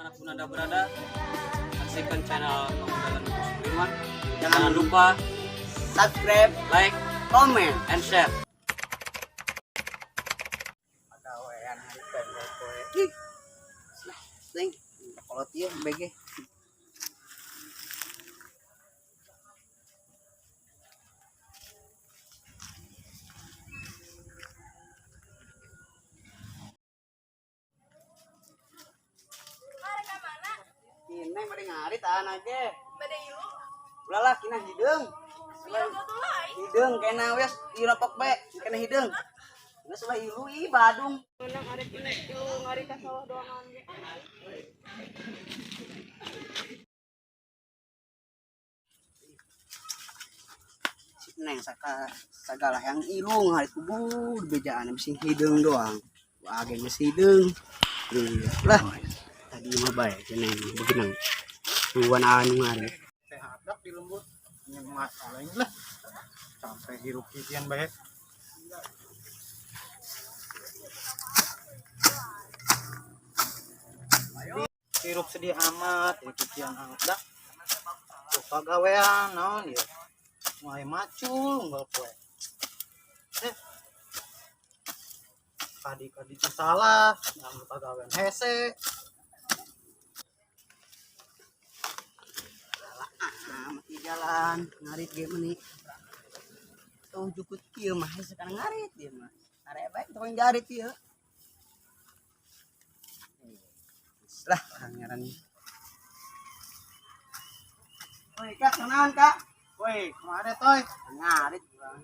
Dimanapun Anda berada, saksikan channel Pemuda Lembur Sudirman. Jangan lupa subscribe, like, komen, and share. Pagawean poe. Ih. Lah, sing. Kolot ieu BG. Arek mana? Ini bade ngarit anak ge. Bade ilu. Ulah lah kina hideung. Ilu tuh lain. Hideung kena wes dirokok be, kena hideung. Geus ulah ilu ih Badung. Menang arek ini ilu ngarit ka sawah doangan ge. Si Neng saka sagala yang ilu ngarit kubu bejaan bising hideung doang. Wah, ge geus hideung. Lah, tadi mah bae cenah beginang. Nungguan anu ngarit. Sehat dak di lembur ini masalah ini lah sampai hirup kikian baik. Hirup sedih amat ya kikian amat dak tuh pagawean naon ya mulai macul unggal poe eh kadi kadi itu salah yang pagawean hese. Ah, mati jalan ngarit ge meni. Tuh jukut kieu mah hese kana ngarit ieu mah. Arek bae tukang jarit ieu. Lah, orang ngaran. Woi, Kak, kenalan, Kak. Woi, kemana toy? Ngarit urang.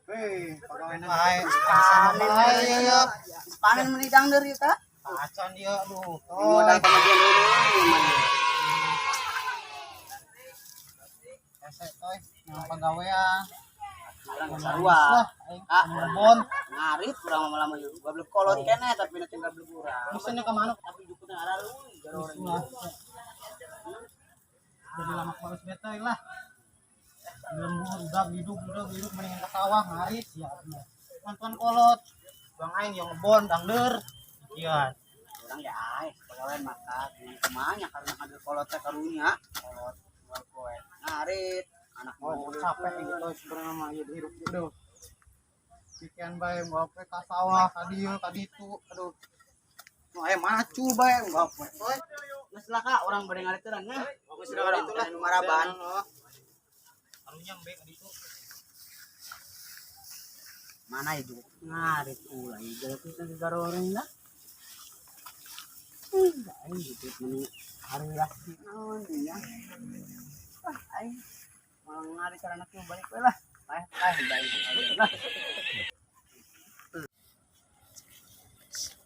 Woi, pagawean bae sama bae ya. Panen meuni dangdeur ieu, Kak. Acan dia aduh Modal toy. pamajian dulu ieu mah. Hese toy yang pagawean. Urang sarua. Ah, ngebon. Ngarit urang mah lama ieu. Goblok kolot keneh tapi na tinggal belum urang. Misalnya ke mana? Tapi jukutna aralui garoreng. Jadi lama harus bete lah. Di lembur udah hidup mendingan ke sawah ngarit ya. Mantuan kolot. Bang aing yang ngebon dangder. Iya. Urang ya ae pagawean maka kumanya karena ngambil kolot teh karunya. Kolot jual poe. Ngarit anak Oh, muda. capek gitu sebenarnya mah ieu hirup aduh. Pikiran bae ngopi ka sawah ka dieu ka ditu aduh. Nu aya macul bae ngopi. Toy. Geus lah Kak, urang bade ngarit urang nah. Geus urang Itulah. nu maraban. Karunya embe ka ditu. Mana itu ngarit ulah ieu kita garoreng lah. Aing gitu meni hari lah naon ya. Ah, aing mau ngarit karena kieu balik we lah. Aing aing balik lah.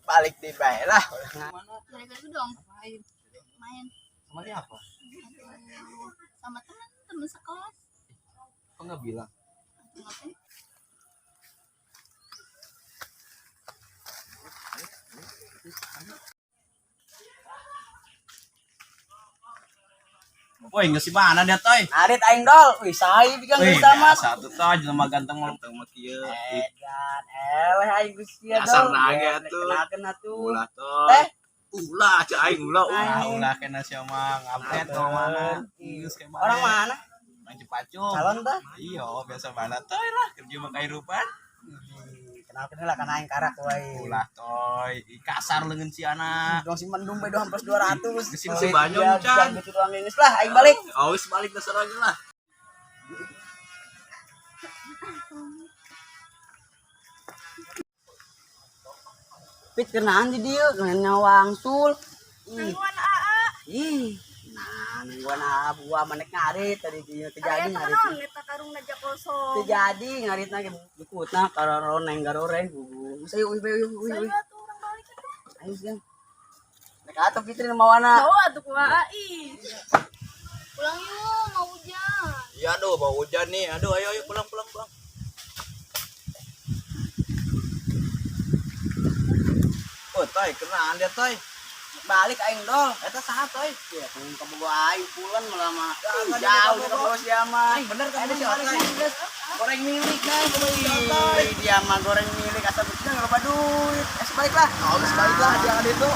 Balik di bae lah. Balik lagi dong. Main Sama siapa? sama teman-teman sekelas. Kok nggak bilang? Ngapain? Woi, nggak sih mana dia toy? Ngarit aing dol. Wih, sai bigang Wih, geus amat. biasa tuh toy, jelema ganteng mah teu mah kieu. Edan, eleh aing geus sia Dasar dol. naga tuh. Kenakeun atuh. Ulah toy. Teh. Ulah aja aing ulah ulah Aing. ulah kena sia mah ngupdate ke mana. Geus kayak mana. Orang mana? Orang Cipacung. Calon tah? Iya, biasa mana toy lah kerja mah kehidupan. Kenalkeun heula kana aing karak wae. Ulah toy, ih, kasar leungeun si anak. Dong si mendung bae doang plus 200. Geus si Banyong can. Gitu doang geus lah aing balik. Oh, wis balik dasar aja lah. Pit kenaan di dieu nyawa wangsul. Ih, Nungguan AA. ih. Nah, nungguan ah buah manek ngarit tadi dieu teu jadi Aya ngarit. naon eta karungna ja kosong. Teu jadi ngaritna ge jukutna karoroneng garoreng gugu. Geus ayo uih uih uih. Saya atuh urang balik atuh. Ayo siang. Rek atuh Fitri nu mawana. Bawa atuh ku AA ih. Pulang yuk, mau hujan. Iya aduh, bau hujan nih. Aduh, ayo ayo pulang pulang pulang. Oh, toy, kenaan dia toy. Balik aing dol. Eta saha toy? Ya, pengen ka bogo aing pulang malah mah. Jangan, Jauh dia ka bogo sia mah. Aing bener kan Aing si balik Otoy. geus. Goreng milik nah, goreng milik. Dia mah goreng milik asa bener loba duit. Balik lah. Oh, geus balik lah jangan itu.